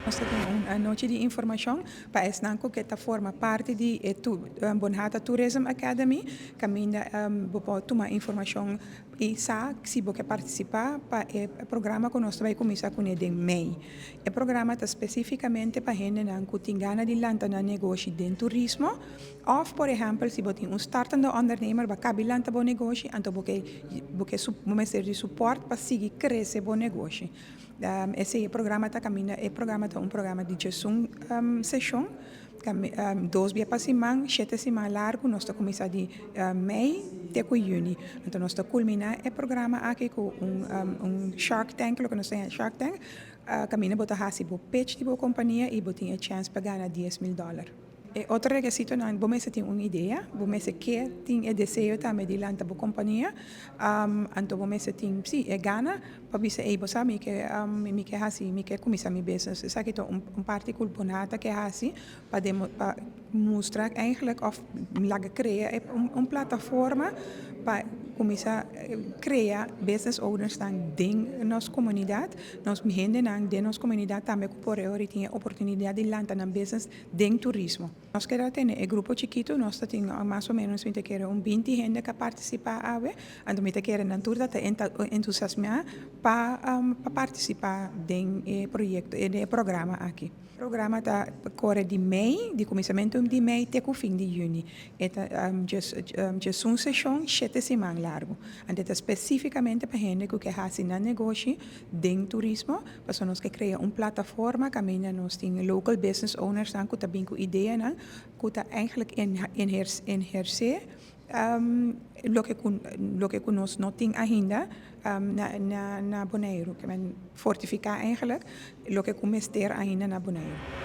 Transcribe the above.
Nos ta tin un anochi di informashon pa esnan ku ke ta forma parti di e Bonhata Tourism Academy, kaminda bo por tuma informashon i sa si bo ke partisipá pa e programa ku nos ta bai kuminsá kuné den mei. E programa ta spesífikamente pa hendenan ku tin gana di lanta nan negoshi den turismo òf por ehèmpel si bo tin un startende ondernemer bo a kabi lanta bo negoshi anto bo ke bo ke bo mester di supòrt pa sigui krese bo negoshi. Esei e programa ta kaminda e programa ta un programa di 11 seshon dos bia pa siman, 7 siman largu. Nos ta kuminsá di mei te ku yüni. Anto nos ta kulminá e programa aki ku un Shark Tank, loke nos ta yama Shark Tank, kaminda bo ta hasi bo pitch di bo kompania i bo tin e chèns pa gana $10,000. E otro rekisitonan, bo mester tin un idea, bo mester ke tin e deseo tambe di lanta bo kompania, anto bo mester tin sí e gana pa bisa: "Ei, bo sa, mi ke hasi, mi ke kuminsá mi business." Esaki ta un parti ku Bonhata ke hasi pa mustra eigenlijk òf laga krea un plataforma pa kuminsá krea business owners nan den nos komunidat, nos hendenan den nos komunidat tambe ku por ahora tin e oportunidat di lanta nan business den turismo. Nos ke tene e grupo chikitu, nos tin mas o ménos, mi ta kere, un 20 hende ku a partisipá awe, anto mi ta kere nan tur ta entusiasmá pa partisipá den e proyekto, e programa aki. E programa ta kore di mei, di kuminsamentu di mei te ku fin di yüni. E ta just un seshon, 7 siman largu. Anto ta spesífikamente pa hende ku ke hasi nan negoshi den turismo, pasobra nos ke krea un plataforma kaminda nos tin local business owners nan ku ta bin ku ideanan ku ta eigenlijk ehersé loke ku nos no tin ainda na Boneiru. Ke men fortifiká eigenlijk loke ku mester ainda na Boneiru.